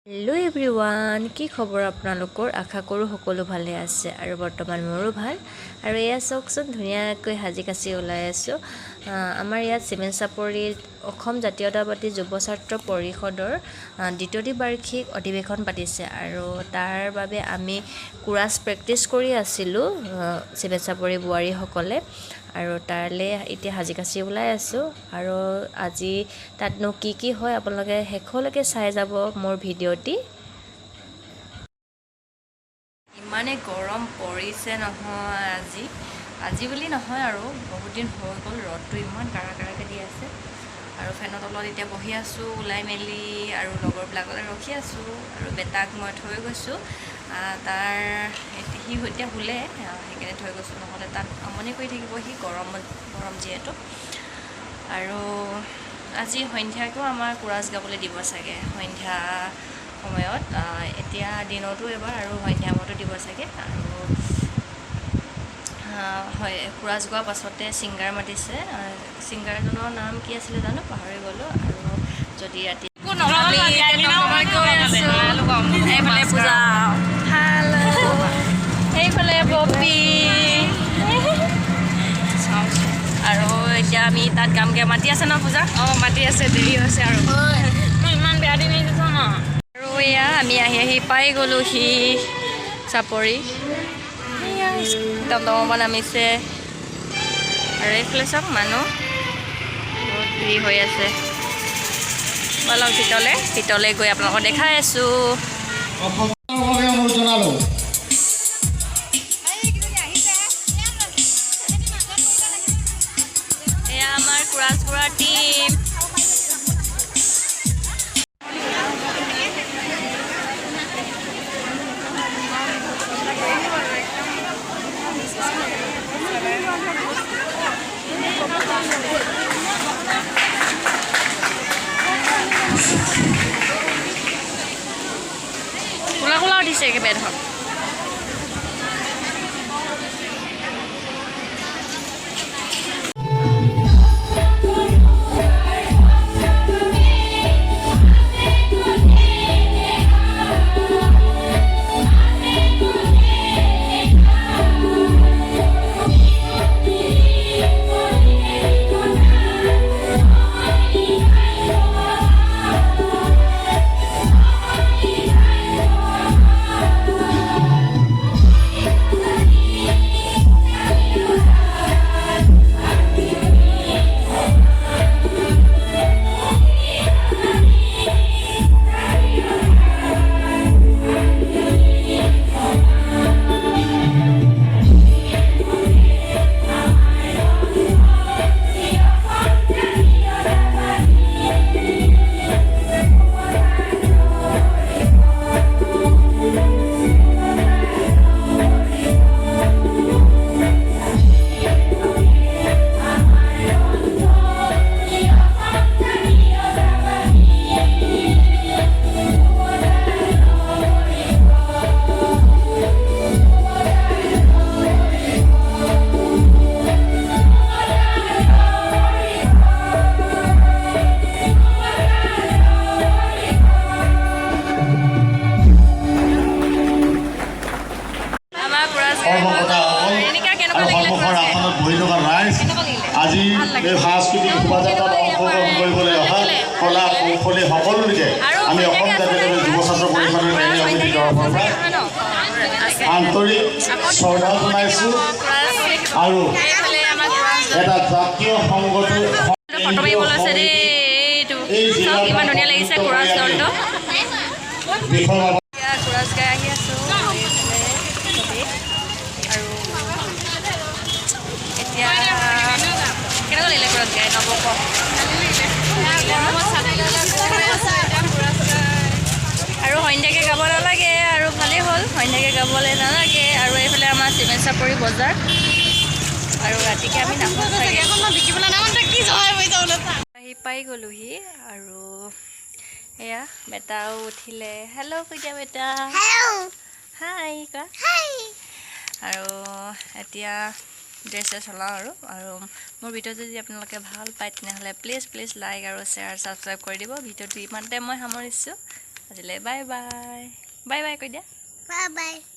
Hello' everyone, কি খবৰ আপোনালোকৰ? আশা কৰোঁ সকলো ভালে আছে আৰু বৰ্তমান মোৰো ভাল। আৰু এয়া চাওকচোন, ধুনীয়াকৈ সাজি কাচি ওলাই আছোঁ। আমাৰ ইয়াত চিমেণ্ট চাপৰিত অসম জাতীয়তাবাদী যুৱ ছাত্ৰ পৰিষদৰ দ্বিতীয়টি বাৰ্ষিক অধিৱেশন পাতিছে আৰু তাৰ বাবে আমি কোৰাছ প্ৰেক্টিচ কৰি আছিলোঁ চিমেণ্ট চাপৰি বোৱাৰীসকলে। আৰু তালৈ এতিয়া সাজি কাচি ওলাই আছোঁ। আৰু আজি তাতনো কি কি হয়, আপোনালোকে শেষলৈকে চাই যাব মোৰ ভিডিঅ'টি। ইমানেই গৰম পৰিছে নহয় আজি। আজি বুলি নহয় আৰু বহুত দিন হৈ গ'ল, ৰ'দটো ইমান কাঢ়া কাঢ়াকৈ দি আছে। আৰু ফেনৰ তলত এতিয়া বহি আছোঁ ওলাই মেলি আৰু লগৰবিলাকলৈ ৰখি আছোঁ। আৰু বেটাক মই থৈ গৈছোঁ। তাৰ সি এতিয়া শুলে, সেইকাৰণে থৈ গৈছোঁ, নহ'লে তাত আমনি কৰি থাকিব সি, গৰমত, গৰম যিহেতু। আৰু আজি সন্ধিয়াকৈও আমাৰ কোৰাছ গাবলৈ দিব চাগে সন্ধ্যা সময়ত। এতিয়া দিনতো এবাৰ আৰু সন্ধ্যা সময়তো দিব চাগে। আৰু হয়, কোৰাছ গোৱাৰ পাছতে ছিংগাৰ মাতিছে। ছিংগাৰজনৰ নাম কি আছিলে জানো, পাহৰি গ'লোঁ। আৰু যদি ৰাতি গৈ আছোঁ, এইফালে পূজা, সেইফালে পপী। আৰু এতিয়া আমি তাত গামগৈ। মাতি আছে ন পূজা? অঁ, মাতি আছে, দেৰি হৈছে আৰু মোৰ ইমান বেয়া দিন আহিছে ন। আৰু এয়া আমি আহি আহি পাই গ'লোহি চাপৰি। এয়া টমটমৰ পৰা নামিছে। আৰু এইফালে চাওক, মানুহ বহুত ভিৰ হৈ আছে। ব'লক ভিতৰলৈ, ভিতৰলৈ গৈ আপোনালোকক দেখাই আছোঁ। অসমৰ বাবে অনুৰোধ জনালোঁ। এয়া আমাৰ কোৰাছ গোৱাৰ টীম। কোলা কোলা উঠিছে একেবাৰে ধৰক। আমাৰ কোৰাছ কৰ্মকৰ্তাসকল এনেকা কেনেকুৱা আৰু লাগিলে? সন্মুখৰ কোৰাছ আসনত বহি থকা ৰাইজ, কেনেকুৱা লাগিলে? আজি এই সাংস্কৃতিক শোভাযাত্ৰাত অংশগ্ৰহণ কৰিবলৈ অহা কলা কৌশলী সকলোকে আৰু আমি অসম সন্ধিয়াকে আছে জাতীয়তাবাদী যুৱ ছাত্ৰ পৰিষদৰ কেন্দ্ৰীয় সমিতিৰ তৰফৰ পৰা নহয় ন? আছে। আন্তৰিক শ্ৰদ্ধা জনাইছোঁ। আৰু এইফালে আমাৰ কোৰাছ এটা জাতীয় সংগঠন ফটো মাৰিব লৈছে দেই। এইটো চাওক, ইমান ধুনীয়া লাগিছে কোৰাছ দলটো। বিষয় এতিয়া কোৰাছ গাই আহি আছোঁ এইফালে চবেই। আৰু এতিয়া কেনেকুৱা লাগিলে কোৰাছ গাই, নৱ ক? গৰমত ছাতি লৈ লৈ গৈ আছে এতিয়া পুৰা। আৰু সন্ধিয়াকৈ গাব নালাগে আৰু, ভালেই হ'ল, সন্ধিয়াকৈ গাবলৈ নালাগে। আৰু এইফালে আমাৰ চিমেণ্ট চাপৰি বজাৰ। আৰু ৰাতিকৈ আমি নাহোঁ চাগে। এখন মই বিকিবলৈ নাই মানে কি জহাই পৰিছে বোলে। আহি পাই গ'লোহি। আৰু এয়া বেটাও উঠিলে। হেল্ল' কৈ দিয়া বেটা, হাই কোৱা। আৰু এতিয়া ড্ৰেছ চেছ সলাওঁ। আৰু মোৰ ভিডিঅ' যদি আপোনালোকে ভাল পায়, তেনেহ'লে প্লিজ প্লিজ লাইক আৰু শ্বেয়াৰ, ছাবস্ক্ৰাইব কৰি দিব। ভিডিঅ'টো ইমানতে মই সামৰিছোঁ। আজিলৈ বাই বাই। বাই বাই কৈ দিয়া। Bye bye.